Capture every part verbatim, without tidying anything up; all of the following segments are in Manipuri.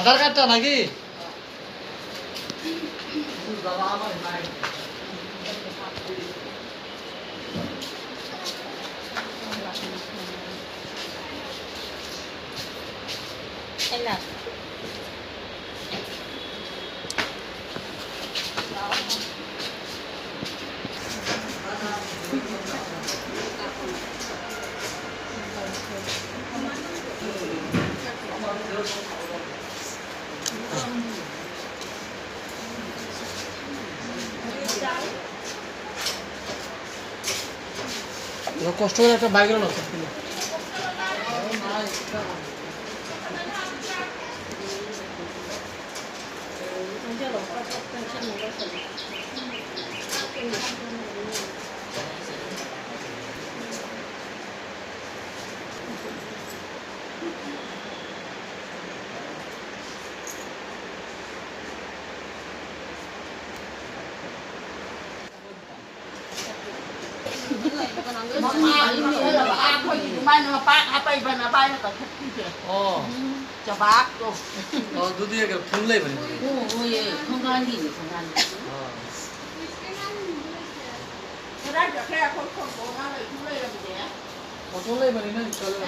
আধার কার্ডটা নাকি? কষ্ট করে একটা বাইক আনো। ꯑꯣ꯫ ꯑꯣ, ꯑꯗꯨꯗꯤ ꯐꯨꯜ ꯂꯩꯕꯅꯤ꯫ ꯑꯣ, ꯍꯣꯏ, ꯊꯣꯡꯒꯥꯟꯒꯤꯅꯤ, ꯊꯣꯡꯒꯥꯟꯒꯤ꯫ ꯑꯣ꯫ ꯐꯣꯇꯣ ꯂꯩꯕꯅꯤꯅ ꯆꯠꯂꯣ꯫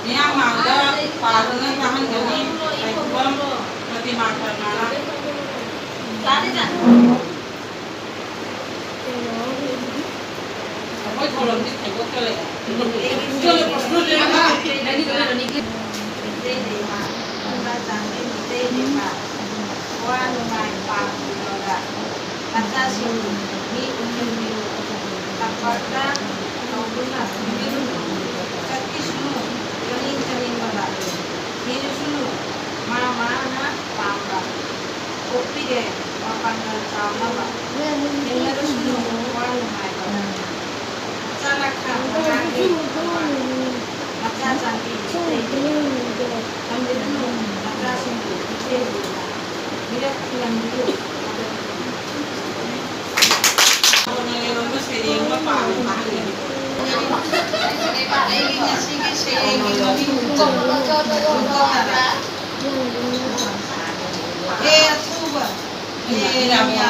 ꯃꯤꯌꯥꯝ ꯃꯥꯡꯗ ꯄꯥꯗꯨꯅ ꯇꯥꯍꯟꯒꯅꯤ꯫ ꯂꯥꯏꯄꯨꯕꯝ ꯄ꯭ꯔꯇꯤꯃꯥ ꯁꯔꯃꯅ꯫ ꯃꯣꯏ ꯊꯧꯔꯝꯗꯤ ꯈꯥꯏꯗꯣꯛꯇꯔꯦ꯫ ꯃꯩꯇꯩ ꯂꯩꯃ, ꯈꯪꯕ ꯆꯥꯡꯗꯤ ꯃꯩꯇꯩ ꯂꯩꯃ꯫ ꯑꯋꯥ ꯅꯨꯡꯉꯥꯏ ꯄꯥꯎ ꯄꯤꯕꯤꯕ ꯃꯆꯥꯁꯤꯡꯕꯨ ꯃꯤ ꯎꯍꯟꯕꯤꯌꯨ꯫ ꯇꯝꯄꯥꯛꯇ ꯇꯧꯗꯨꯅ ꯆꯠꯈꯤꯁꯅꯨ꯫ ꯆꯠꯅꯤꯡ ꯆꯠꯅꯤꯡꯕ ꯂꯥꯛꯂꯦ꯫ ꯊꯤꯔꯨꯁꯅꯨ꯫ ꯃꯥ ꯃꯥꯅ ꯄꯥꯝꯕ ꯄꯣꯛꯄꯤꯔꯦ꯫ ꯃꯄꯥꯡꯒꯜ ꯆꯥꯎꯅꯕ ꯍꯤꯡꯅꯔꯁꯅꯨ꯫ ꯑꯋꯥ ꯅꯨꯡꯉꯥꯏꯕ ꯃꯆꯥ ꯂꯥꯛꯈ ꯃꯉꯥꯒꯤ ꯃꯆꯥ ꯆꯥꯟꯕꯤ ꯂꯩꯇꯦ꯫ ꯊꯝꯕꯤꯔꯅꯨ ꯃꯆꯥꯁꯤꯡꯕꯨ ꯏꯆꯦꯜ ꯂꯨꯅ ꯃꯤꯔꯛ ꯊꯤꯍꯟꯕꯤꯌꯨ꯫ ꯍꯥꯟꯅ ꯂꯩꯔꯝꯕ ꯁꯩꯔꯦꯡ ꯑꯃ ꯄꯥꯕ ꯇꯥꯍꯟꯒꯅꯤ꯫ ꯑꯩꯒꯤ ꯉꯁꯤꯒꯤ ꯁꯩꯔꯦꯡꯒꯤ ꯃꯃꯤꯡ ꯍꯦ ꯑꯊꯨꯕ, ꯍꯦ ꯌꯥꯝꯕ,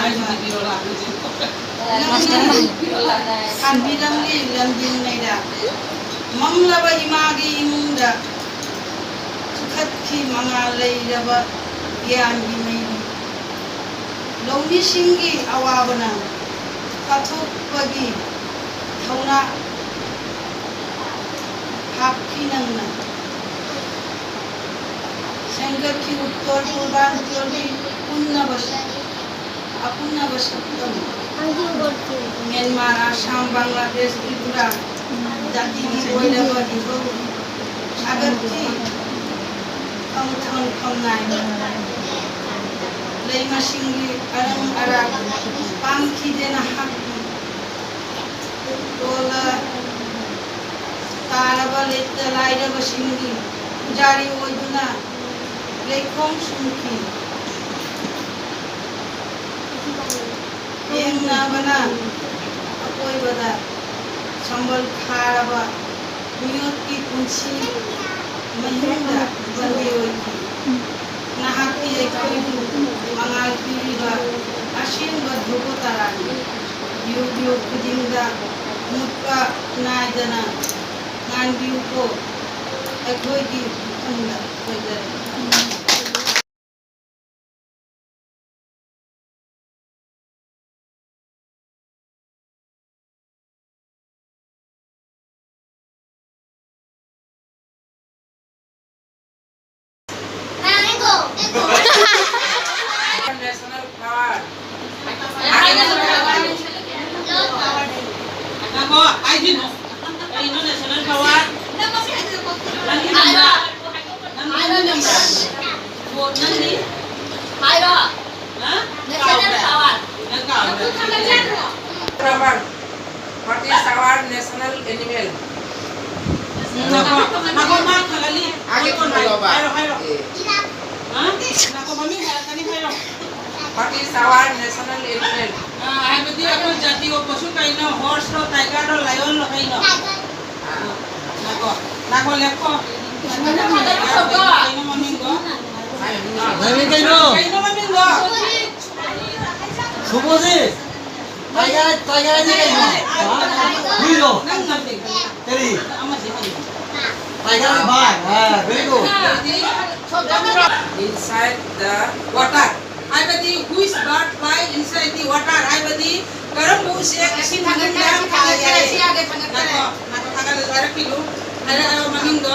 ꯅꯪꯅ ꯊꯥꯟꯕꯤꯔꯝꯂꯤ ꯂꯝꯖꯤꯡ ꯃꯩꯔꯥ꯫ ꯃꯝꯂꯕ ꯏꯃꯥꯒꯤ ꯏꯃꯨꯡꯗ ꯆꯨꯈꯠꯈꯤ ꯃꯉꯥꯜ ꯂꯩꯔꯕ ꯒ꯭ꯌꯥꯟꯒꯤ ꯃꯩꯔꯤ꯫ ꯂꯧꯃꯤꯁꯤꯡꯒꯤ ꯑꯋꯥꯕꯅ ꯀꯠꯊꯣꯛꯄꯒꯤ ꯊꯧꯅꯥ ꯍꯥꯞꯈꯤ ꯅꯪꯅ꯫ ꯁꯦꯝꯒꯠꯈꯤ ꯎꯠꯇꯔ ꯄꯨꯔꯕꯥꯟꯆꯜꯒꯤ ꯄꯨꯟꯅꯕ, ꯑꯄꯨꯟꯅꯕ ꯁꯛꯇꯝ꯫ ꯃ꯭ꯌꯥꯟꯃꯥꯔ, ꯑꯁꯥꯝ, ꯕꯪꯒ꯭ꯂꯥꯗꯦꯁ, ꯇ꯭ꯔꯤꯄꯨꯔꯥ ꯖꯥꯇꯤꯒꯤ ꯑꯣꯏꯔꯕ ꯏꯍꯧ ꯁꯥꯒꯠꯈꯤ ꯈꯝꯊꯪ ꯈꯝꯅꯥꯏ꯫ ꯂꯩꯃꯁꯤꯡꯒꯤ ꯑꯔꯪ ꯑꯔꯥꯛ ꯄꯥꯝꯈꯤꯗꯦ ꯅꯍꯥꯛꯀꯤ꯫ ꯇꯣꯜꯂ ꯇꯥꯔꯕ ꯂꯩꯇ ꯂꯥꯏꯔꯕꯁꯤꯡꯒꯤ ꯄꯨꯖꯥꯔꯤ ꯑꯣꯏꯗꯨꯅ ꯂꯩꯈꯣꯝ ꯁꯨꯝꯈꯤ꯫ ꯌꯦꯡꯅꯕꯅ ꯑꯀꯣꯏꯕꯗ ꯁꯝꯕꯜ ꯈꯥꯔꯕ ꯃꯤꯑꯣꯠꯀꯤ ꯄꯨꯟꯁꯤ ꯃꯍꯤꯡꯗ ꯕꯟꯗꯤ ꯑꯣꯏꯈꯤ꯫ ꯅꯍꯥꯛꯇꯤ ꯑꯩꯈꯣꯏꯕꯨ ꯃꯉꯥꯜ ꯄꯤꯔꯤꯕ ꯑꯁꯦꯡꯕ ꯙ꯭ꯔꯨꯕ ꯇꯥꯔꯥꯅꯤ꯫ ꯌꯨꯒ ꯌꯨꯒ ꯈꯨꯗꯤꯡꯗ ꯃꯨꯠꯄ ꯅꯥꯏꯗꯅ ꯉꯥꯟꯕꯤꯌꯨꯀꯣ꯫ ꯑꯩꯈꯣꯏꯒꯤ ꯏꯊꯨꯡꯗ ꯈꯣꯏꯖꯔꯤ꯫ National flower. Nako, ay, di, no. Ay, no, national flower. Nani namba? Nani namba? Vote nani? ꯍꯥꯏꯔꯣ꯫ ꯍꯥ? National flower꯫ Flower. What is our national animal? ꯉꯥꯏꯈꯣ, ꯉꯥꯏꯈꯣ, ꯃꯥ ꯈꯪꯍꯜꯂꯤ꯫ ꯑꯥꯒꯤ ꯍꯥꯏꯔꯣ, ꯊꯝꯃꯨꯔꯣꯕ? ꯍꯥꯏꯔꯣ, ꯍꯥꯏꯔꯣ꯫ ꯑꯦ꯫ ꯍꯥ? ꯉꯥꯏꯈꯣ, ꯃꯃꯤꯡ ꯍꯥꯏꯔꯛꯀꯅꯤ, ꯍꯥꯏꯔꯣ꯫ What is our national animal? ꯑꯥ, ꯍꯥꯏꯕꯗꯤ ꯑꯩꯈꯣꯏ ꯖꯥꯇꯤ ꯑꯣꯛꯄꯁꯨ ꯀꯩꯅꯣ? Horse ꯂꯣ, tiger ꯂꯣ, lion ꯂꯣ, ꯀꯩꯅꯣ? ꯑꯥ꯫ ꯂꯥꯛꯈꯣ, ꯂꯦꯞꯈꯣ꯫ ꯀꯩꯅꯣ ꯃꯃꯤꯡꯗꯣ? ꯀꯩꯅꯣ ꯃꯃꯤꯡꯗꯣ? ꯁꯨꯕꯣꯖꯤꯠ! ꯇꯥꯏꯒꯔ, ꯇꯥꯏꯒꯔ ꯍꯥꯏꯗꯤ ꯀꯩꯅꯣ? ꯍꯥ? ꯍꯨꯏꯔꯣ? ꯅꯪ ꯉꯝꯗꯦ꯫ ꯀꯔꯤ? ꯑꯃꯁꯦ ꯍꯩ꯫ ꯇꯥꯏꯒꯔ ꯚꯥꯏ꯫ ꯑꯥ, very good. Inside the water. ꯍꯥꯏꯕꯗꯤ, which bird fly inside the water? ꯍꯥꯏꯕꯗꯤ, ꯀꯔꯝꯕ ꯎꯆꯦꯛ ꯏꯁꯤꯡ ꯃꯅꯨꯡꯗ ꯊꯥꯡꯒꯠꯆꯔꯦ? ꯊꯥꯡꯒꯠꯆꯔꯦ, ꯁꯤ ꯌꯥꯒꯦ, ꯊꯥꯡꯒꯠꯆꯔꯦ꯫ ꯉꯥꯏꯈꯣ, ꯉꯥꯏꯈꯣ, ꯊꯥꯡꯒꯠꯂꯁꯨ ꯍꯥꯏꯔꯛꯄꯤꯌꯨ꯫ ꯍꯥꯏꯔꯛꯑꯣ ꯃꯃꯤꯡꯗꯣ꯫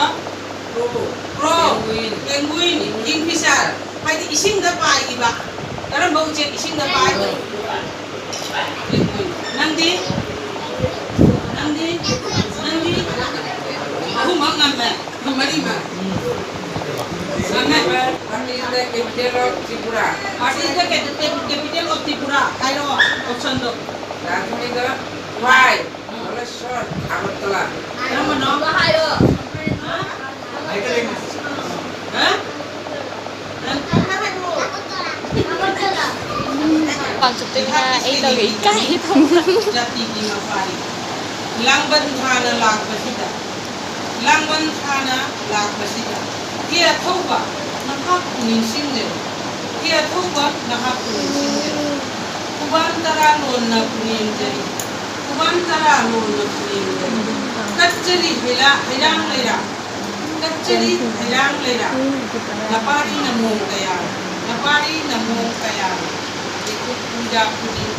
Crow. Crow. Penguin. Penguin. Kingfisher. ꯍꯥꯏꯗꯤ ꯏꯁꯤꯡꯗ ꯄꯥꯏꯈꯤꯕ꯫ ꯀꯔꯝꯕ ꯎꯆꯦꯛ ꯏꯁꯤꯡꯗ ꯄꯥꯏ? Penguin. ꯅꯪꯗꯤ? ꯅꯪꯗꯤ? ꯅꯪꯗꯤ? ꯑꯍꯨꯝꯃꯛ ꯉꯝꯃꯦ꯫ ꯃꯔꯤꯃꯛ꯫ ꯉꯝꯃꯦ꯫ What is the capital of Tripura? What is the capital, capital of Tripura? ꯍꯥꯏꯔꯛꯑꯣ, option ꯗꯣ꯫ ꯔꯥꯖꯃꯤꯗ ꯋꯥꯏ꯫ ꯀꯔꯝꯕꯅꯣ? ꯁꯣꯔ, ꯑꯒꯔꯇꯂꯥ꯫ ꯍꯥ? ꯍꯥ? ꯅꯪ ꯄꯥꯝꯆꯠꯇꯣꯏꯅ ꯑꯩ ꯂꯧꯒꯦ ꯏꯀꯥꯏ ꯇꯧꯕ꯭ꯔꯥ? ꯖꯥꯇꯤꯒꯤ ꯃꯄꯥꯔꯤ꯫ ꯂꯥꯡꯕꯟ ꯊꯥꯅ ꯂꯥꯛꯄꯁꯤꯗ, ꯂꯥꯡꯕꯟ ꯊꯥꯅ ꯂꯥꯛꯄꯁꯤꯗ, ꯍꯦ ꯑꯊꯧꯕ, ꯅꯍꯥꯛꯄꯨ ꯅꯤꯡꯁꯤꯡꯖꯔꯤ꯫ ꯍꯦ ꯑꯊꯧꯕ, ꯅꯍꯥꯛꯄꯨ ꯅꯤꯡꯁꯤꯡꯖꯔꯤ꯫ ꯈꯨꯕꯥꯟ ꯇꯔꯥ ꯂꯣꯟꯅ ꯄꯨꯅꯦꯝꯖꯔꯤ꯫ ꯈꯨꯕꯥꯟ ꯇꯔꯥ ꯂꯣꯟꯅ ꯄꯨꯅꯦꯝꯖꯔꯤ꯫ ꯀꯠꯆꯔꯤ ꯍꯩꯔꯥ-, ꯍꯩꯔꯥꯡ ꯂꯩꯔꯥ꯫ ꯀꯠꯆꯔꯤ ꯍꯩꯔꯥꯡ ꯂꯩꯔꯥ꯫ ꯅꯄꯥꯔꯤ ꯅꯃꯣꯝ ꯀꯌꯥ꯫ ꯅꯄꯥꯔꯤ ꯅꯃꯣꯝ ꯀꯌꯥ꯫ ꯂꯤꯈꯨꯠ ꯄꯨꯡꯖꯥ ꯈꯨꯗꯤꯡ꯫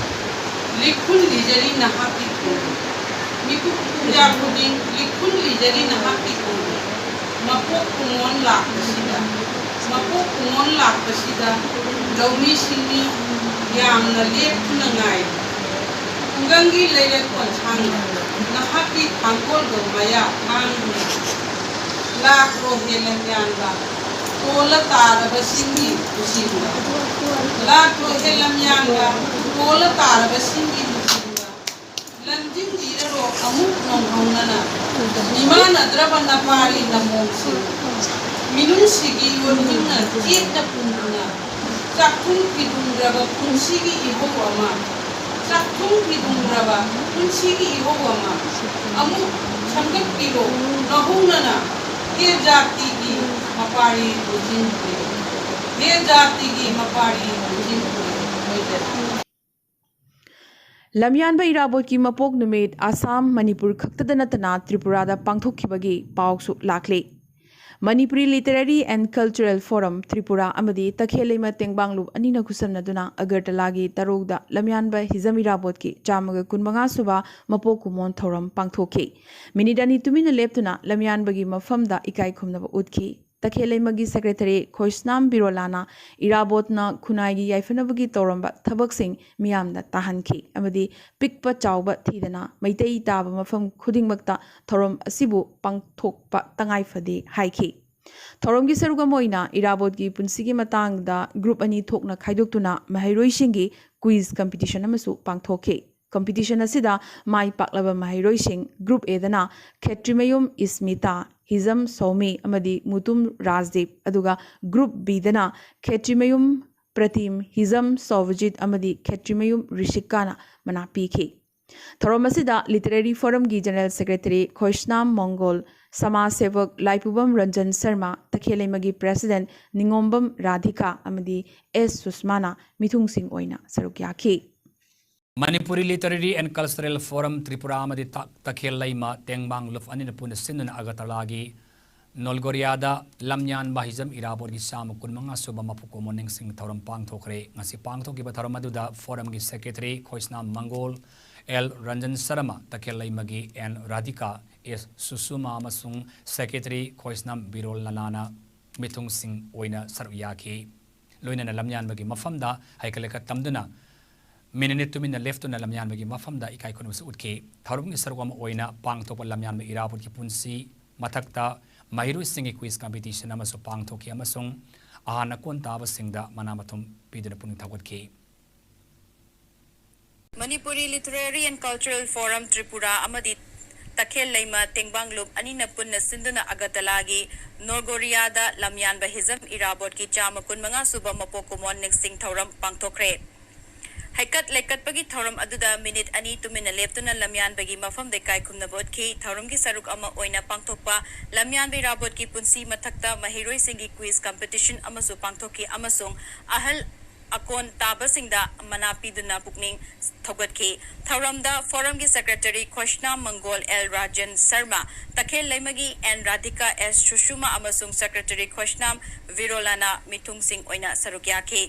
ꯂꯤꯈꯨꯟ ꯂꯤꯖꯔꯤ ꯅꯍꯥꯛꯀꯤ ꯈꯣꯡ꯫ ꯃꯤꯀꯨꯞ ꯄꯨꯡꯖꯥ ꯈꯨꯗꯤꯡ꯫ ꯂꯤꯈꯨꯟ ꯂꯤꯖꯔꯤ ꯅꯍꯥꯛꯀꯤ ꯈꯣꯡ꯫ ꯃꯄꯣꯛ ꯀꯨꯝꯑꯣꯟ ꯂꯥꯛꯄꯁꯤꯗ, ꯃꯄꯣꯛ ꯀꯨꯝꯑꯣꯟ ꯂꯥꯛꯄꯁꯤꯗ ꯂꯧꯃꯤ ꯁꯤꯟꯃꯤ ꯌꯥꯝꯅ ꯂꯦꯞꯇꯨꯅ ꯉꯥꯏꯔꯤ꯫ ꯈꯨꯡꯒꯪꯒꯤ ꯂꯩꯔꯛ ꯀꯣꯟꯁꯥꯡꯗ ꯅꯍꯥꯛꯀꯤ ꯊꯥꯡꯒꯣꯜꯗꯣ ꯃꯌꯥ ꯊꯥꯡꯗꯨꯅ ꯂꯥꯛꯂꯣ ꯍꯦ ꯂꯝꯌꯥꯟꯕ, ꯀꯣꯜꯂ ꯇꯥꯔꯕ ꯆꯤꯡꯒꯤ ꯂꯨꯆꯤꯡꯕ꯫ ꯂꯥꯛꯂꯣ ꯍꯦ ꯂꯝꯌꯥꯟꯕ, ꯀꯣꯜꯂ ꯇꯥꯔꯕ ꯆꯤꯡꯒꯤ ꯂꯨꯆꯤꯡꯕ꯫ ꯂꯝꯖꯤꯡꯕꯤꯔꯔꯣ ꯑꯃꯨꯛ ꯅꯧꯍꯧꯅꯅ꯫ ꯃꯤꯃꯥꯟꯅꯗ꯭ꯔꯕ ꯅꯄꯥꯔꯤ ꯅꯃꯣꯝꯁꯤꯡ꯫ ꯃꯤꯅꯨꯡꯁꯤꯒꯤ ꯌꯣꯟꯍꯤꯡꯅ ꯆꯦꯠꯅ ꯄꯨꯟꯗꯨꯅ꯫ ꯆꯥꯛꯊꯨꯡ ꯐꯤꯗꯨꯡꯗ꯭ꯔꯕ ꯄꯨꯟꯁꯤꯒꯤ ꯏꯍꯧ ꯑꯃ꯫ ꯆꯥꯛꯊꯨꯡ ꯐꯤꯗꯨꯡꯗ꯭ꯔꯕ ꯄꯨꯟꯁꯤꯒꯤ ꯏꯍꯧ ꯑꯃ꯫ ꯑꯃꯨꯛ ꯈꯪꯒꯠꯄꯤꯔꯣ꯫ ꯅꯍꯧꯅꯅ ꯍꯦ ꯖꯥꯇꯤꯒꯤ ꯃꯄꯥꯔꯤ ꯂꯨꯆꯤꯡꯕꯤꯔꯣ꯫ ꯍꯦ ꯖꯥꯇꯤꯒꯤ ꯃꯄꯥꯔꯤ ꯂꯨꯆꯤꯡꯕꯤꯔꯣ꯫ ꯂꯣꯏꯖꯔꯦ꯫ ꯂꯝꯌꯥꯟꯕ ꯏꯔꯥꯕꯣꯠꯀꯤ ꯃꯄꯣꯛ ꯅꯨꯃꯤꯠ ꯑꯁꯥꯝ, ꯃꯅꯤꯄꯨꯔ ꯈꯛꯇꯗ ꯅꯠꯇꯅ ꯇ꯭ꯔꯤꯄꯨꯔꯥꯗ ꯄꯥꯡꯊꯣꯛꯈꯤꯕꯒꯤ ꯄꯥꯎꯁꯨ ꯂꯥꯛꯂꯤ꯫ Manipuri Literary and Cultural Forum Tripura ꯑꯃꯗꯤ ꯇꯈꯦꯜ ꯂꯩꯃ ꯇꯦꯡꯕꯥꯡꯂꯨꯞ ꯑꯅꯤꯅ ꯈꯨꯠꯁꯝꯅꯗꯨꯅ ꯑꯒꯔꯇꯂꯥꯒꯤ ꯇꯔꯧꯗ ꯂꯝꯌꯥꯟꯕ ꯍꯤꯖꯝ ꯏꯔꯥꯕꯣꯠꯀꯤ ꯆꯥꯝꯃꯒ ꯀꯨꯟꯃꯉꯥ ꯁꯨꯕ ꯃꯄꯣꯛ ꯀꯨꯝꯑꯣꯟ ꯊꯧꯔꯝ ꯄꯥꯡꯊꯣꯛꯈꯤ꯫ ꯃꯤꯅꯤꯠ ꯑꯅꯤ ꯇꯨꯃꯤꯟꯅ ꯂꯦꯞꯇꯨꯅ ꯂꯝꯌꯥꯟꯕꯒꯤ ꯃꯐꯝꯗ ꯏꯀꯥꯏ ꯈꯨꯝꯅꯕ ꯎꯠꯈꯤ꯫ ꯇꯈꯦꯜ ꯂꯩꯃꯒꯤ ꯁꯦꯀ꯭ꯔꯦꯇꯔꯤ ꯈꯣꯏꯁꯅꯥꯝ ꯕꯤꯔꯣꯂꯥꯅ ꯏꯔꯥꯕꯣꯠꯅ ꯈꯨꯟꯅꯥꯏꯒꯤ ꯌꯥꯏꯐꯅꯕꯒꯤ ꯇꯧꯔꯝꯕ ꯊꯕꯛꯁꯤꯡ ꯃꯤꯌꯥꯝꯗ ꯇꯥꯍꯟꯈꯤ ꯑꯃꯗꯤ ꯄꯤꯛꯄ ꯆꯥꯎꯕ ꯊꯤꯗꯅ ꯃꯩꯇꯩ ꯇꯥꯕ ꯃꯐꯝ ꯈꯨꯗꯤꯡꯃꯛꯇ ꯊꯧꯔꯝ ꯑꯁꯤꯕꯨ ꯄꯥꯡꯊꯣꯛꯄ ꯇꯉꯥꯏ ꯐꯗꯦ ꯍꯥꯏꯈꯤ꯫ ꯊꯧꯔꯝꯒꯤ ꯁꯔꯨꯛ ꯑꯃ ꯑꯣꯏꯅ ꯏꯔꯥꯕꯣꯠꯀꯤ ꯄꯨꯟꯁꯤꯒꯤ ꯃꯇꯥꯡꯗ ꯒ꯭ꯔꯨꯞ ꯑꯅꯤ ꯊꯣꯛꯅ ꯈꯥꯏꯗꯣꯛꯇꯨꯅ ꯃꯍꯩꯔꯣꯏꯁꯤꯡꯒꯤ ꯀ꯭ꯋꯤꯖ ꯀꯝꯄꯤꯇꯤꯁꯟ ꯑꯃꯁꯨ ꯄꯥꯡꯊꯣꯛꯈꯤ꯫ ꯀꯝꯄꯤꯇꯤꯁꯟ ꯑꯁꯤꯗ ꯃꯥꯏ ꯄꯥꯛꯂꯕ ꯃꯍꯩꯔꯣꯏꯁꯤꯡ ꯒ꯭ꯔꯨꯞ ꯑꯦꯗꯅ ꯈꯦꯇ꯭ꯔꯤꯃꯌꯨꯝ ꯏꯁꯃꯤꯇꯥ, ꯍꯤꯖꯝ ꯁꯣꯃꯤ ꯑꯃꯗꯤ ꯃꯨꯇꯨꯝ ꯔꯥꯖꯗꯤꯞ, ꯑꯗꯨꯒ ꯒ꯭ꯔꯨꯞ ꯕꯤꯗꯅ ꯈꯦꯇ꯭ꯔꯤꯃꯌꯨꯝ ꯄ꯭ꯔꯇꯤꯝ, ꯍꯤꯖꯝ ꯁꯣꯚꯖꯤꯠ ꯑꯃꯗꯤ ꯈꯦꯇ꯭ꯔꯤꯃꯌꯨꯝ ꯔꯤꯁꯤꯀꯥꯅ ꯃꯅꯥ ꯄꯤꯈꯤ꯫ ꯊꯧꯔꯝ ꯑꯁꯤꯗ ꯂꯤꯇꯔꯦꯔꯤ ꯐꯣꯔꯝꯒꯤ ꯖꯦꯅꯔꯦꯜ ꯁꯦꯀ꯭ꯔꯦꯇꯔꯤ ꯈꯣꯏꯁꯅꯥꯝ ꯃꯣꯡꯒꯣꯜ, ꯁꯃꯥꯖ ꯁꯦꯕꯛ ꯂꯥꯏꯄꯨꯕꯝ ꯔꯟꯖꯟ ꯁꯔꯃ, ꯇꯈꯦꯜ ꯂꯩꯃꯒꯤ ꯄ꯭ꯔꯦꯁꯤꯗꯦꯟꯠ ꯅꯤꯉꯣꯝꯕꯝ ꯔꯥꯙꯤꯀꯥ ꯑꯃꯗꯤ ꯑꯦꯁ ꯁꯨꯁꯃꯥꯅ ꯃꯤꯊꯨꯡꯁꯤꯡ ꯑꯣꯏꯅ ꯁꯔꯨꯛ ꯌꯥꯈꯤ꯫ Manipuri Literary and Cultural Forum Tripura ꯑꯃꯗꯤ ꯇ-, ꯇꯈꯦꯜ ꯂꯩꯃ ꯇꯦꯡꯕꯥꯡ ꯂꯨꯞ ꯑꯅꯤꯅ ꯄꯨꯟꯅ ꯁꯤꯟꯗꯨꯅ ꯑꯒꯔꯇꯂꯥꯒꯤ ꯅꯣꯜꯒꯣꯔꯤꯌꯥꯗ ꯂꯝꯌꯥꯟꯕ ꯍꯤꯖꯝ ꯏꯔꯥꯕꯣꯠꯀꯤ ꯆꯥꯝꯃ ꯀꯨꯟꯃꯉꯥ ꯁꯨꯕ ꯃꯄꯣꯛ ꯀꯨꯝꯑꯣꯟ ꯅꯤꯡꯁꯤꯡ ꯊꯧꯔꯝ ꯄꯥꯡꯊꯣꯛꯈ꯭ꯔꯦ꯫ ꯉꯁꯤ ꯄꯥꯡꯊꯣꯛꯈꯤꯕ ꯊꯧꯔꯝ ꯑꯗꯨꯗ ꯐꯣꯔꯝꯒꯤ ꯁꯦꯀ꯭ꯔꯦꯇꯔꯤ ꯈꯣꯏꯁꯅꯥꯝ ꯃꯪꯒꯣꯜ, ꯑꯦꯜ ꯔꯟꯖꯟ ꯁꯔꯃ, ꯇꯈꯦꯜ ꯂꯩꯃꯒꯤ ꯑꯦꯟ ꯔꯥꯙꯤꯀꯥ, ꯑꯦꯁ ꯁꯨꯁꯨꯃꯥ ꯑꯃꯁꯨꯡ ꯁꯦꯀ꯭ꯔꯦꯇꯔꯤ ꯈꯣꯏꯁꯅꯥꯝ ꯕꯤꯔꯣꯜ ꯂꯅꯥꯅ ꯃꯤꯊꯨꯡꯁꯤꯡ ꯑꯣꯏꯅ ꯁꯔꯨꯛ ꯌꯥꯈꯤ꯫ ꯂꯣꯏꯅꯅ ꯂꯝꯌꯥꯟꯕꯒꯤ ꯃꯐꯝꯗ ꯍꯩꯀꯠ ꯂꯩꯀꯠ ꯇꯝꯗꯨꯅ ꯃꯤꯅꯤꯠ ꯇꯨꯃꯤꯟꯅ ꯂꯦꯞꯇꯨꯅ ꯂꯝꯌꯥꯟꯕꯒꯤ ꯃꯐꯝꯗ ꯏꯀꯥꯏ ꯈꯨꯝꯅꯕꯁꯨ ꯎꯠꯈꯤ꯫ ꯊꯧꯔꯝꯒꯤ ꯁꯔꯨꯛ ꯑꯃ ꯑꯣꯏꯅ ꯄꯥꯡꯊꯣꯛꯄ ꯂꯝꯌꯥꯟꯕ ꯏꯔꯥꯕꯣꯠꯀꯤ ꯄꯨꯟꯁꯤ ꯃꯊꯛꯇ ꯃꯍꯩꯔꯣꯏꯁꯤꯡꯒꯤ ꯀ꯭ꯋꯤꯖ ꯀꯝꯄꯤꯇꯤꯁꯟ ꯑꯃꯁꯨ ꯄꯥꯡꯊꯣꯛꯈꯤ ꯑꯃꯁꯨꯡ ꯑꯍꯥꯟ ꯑꯀꯣꯟ ꯇꯥꯕꯁꯤꯡꯗ ꯃꯅꯥ ꯃꯊꯨꯝ ꯄꯤꯗꯨꯅ ꯄꯨꯛꯅꯤꯡ ꯊꯧꯒꯠꯈꯤ꯫ Manipuri Literary and Cultural Forum Tripura ꯑꯃꯗꯤ ꯇꯈꯦꯜ ꯂꯩꯃ ꯇꯦꯡꯕꯥꯡ ꯂꯨꯞ ꯑꯅꯤꯅ ꯄꯨꯟꯅ ꯁꯤꯟꯗꯨꯅ ꯑꯒꯔꯇꯂꯥꯒꯤ ꯅꯣꯒꯣꯔꯤꯌꯥꯗ ꯂꯝꯌꯥꯟꯕ ꯍꯤꯖꯝ ꯏꯔꯥꯕꯣꯠꯀꯤ ꯆꯥꯝꯃ ꯀꯨꯟꯃꯉꯥ ꯁꯨꯕ ꯃꯄꯣꯛ ꯀꯨꯝꯑꯣꯟ ꯅꯤꯡꯁꯤꯡ ꯊꯧꯔꯝ ꯄꯥꯡꯊꯣꯛꯈ꯭ꯔꯦ꯫ ꯍꯩꯀꯠ ꯂꯩꯀꯠꯄꯒꯤ ꯊꯧꯔꯝ ꯑꯗꯨꯗ ꯃꯤꯅꯤꯠ ꯑꯅꯤ ꯇꯨꯃꯤꯟꯅ ꯂꯦꯞꯇꯨꯅ ꯂꯝꯌꯥꯟꯕꯒꯤ ꯃꯐꯝꯗ ꯏꯀꯥꯏ ꯈꯨꯝꯅꯕ ꯎꯠꯈꯤ꯫ ꯊꯧꯔꯝꯒꯤ ꯁꯔꯨꯛ ꯑꯃ ꯑꯣꯏꯅ ꯄꯥꯡꯊꯣꯛꯄ ꯂꯝꯌꯥꯟꯕ ꯏꯔꯥꯕꯣꯠꯀꯤ ꯄꯨꯟꯁꯤ ꯃꯊꯛꯇ ꯃꯍꯩꯔꯣꯏꯁꯤꯡꯒꯤ quiz competition ꯑꯃꯁꯨ ꯄꯥꯡꯊꯣꯛꯈꯤ ꯑꯃꯁꯨꯡ ꯑꯍꯜ ꯑꯀꯣꯟ ꯇꯥꯕꯁꯤꯡꯗ ꯃꯅꯥ ꯄꯤꯗꯨꯅ ꯄꯨꯛꯅꯤꯡ ꯊꯧꯒꯠꯈꯤ꯫ ꯊꯧꯔꯝꯗ ꯐꯣꯔꯝꯒꯤ ꯁꯦꯀ꯭ꯔꯦꯇꯔꯤ ꯈꯣꯁꯅꯥꯝ ꯃꯪꯒꯣꯜ ꯑꯦꯜ ꯔꯥꯖꯦꯟ ꯁꯔꯃ, ꯇꯈꯦꯜ ꯂꯩꯃꯒꯤ ꯑꯦꯟ ꯔꯥꯙꯤꯀꯥ ꯑꯦꯁ ꯁꯨꯁꯨꯃ ꯑꯃꯁꯨꯡ ꯁꯦꯀ꯭ꯔꯦꯇꯔꯤ ꯈꯣꯁꯅꯥꯝ ꯚꯤꯔꯣꯂꯥꯅ ꯃꯤꯊꯨꯡꯁꯤꯡ ꯑꯣꯏꯅ ꯁꯔꯨꯛ ꯌꯥꯈꯤ꯫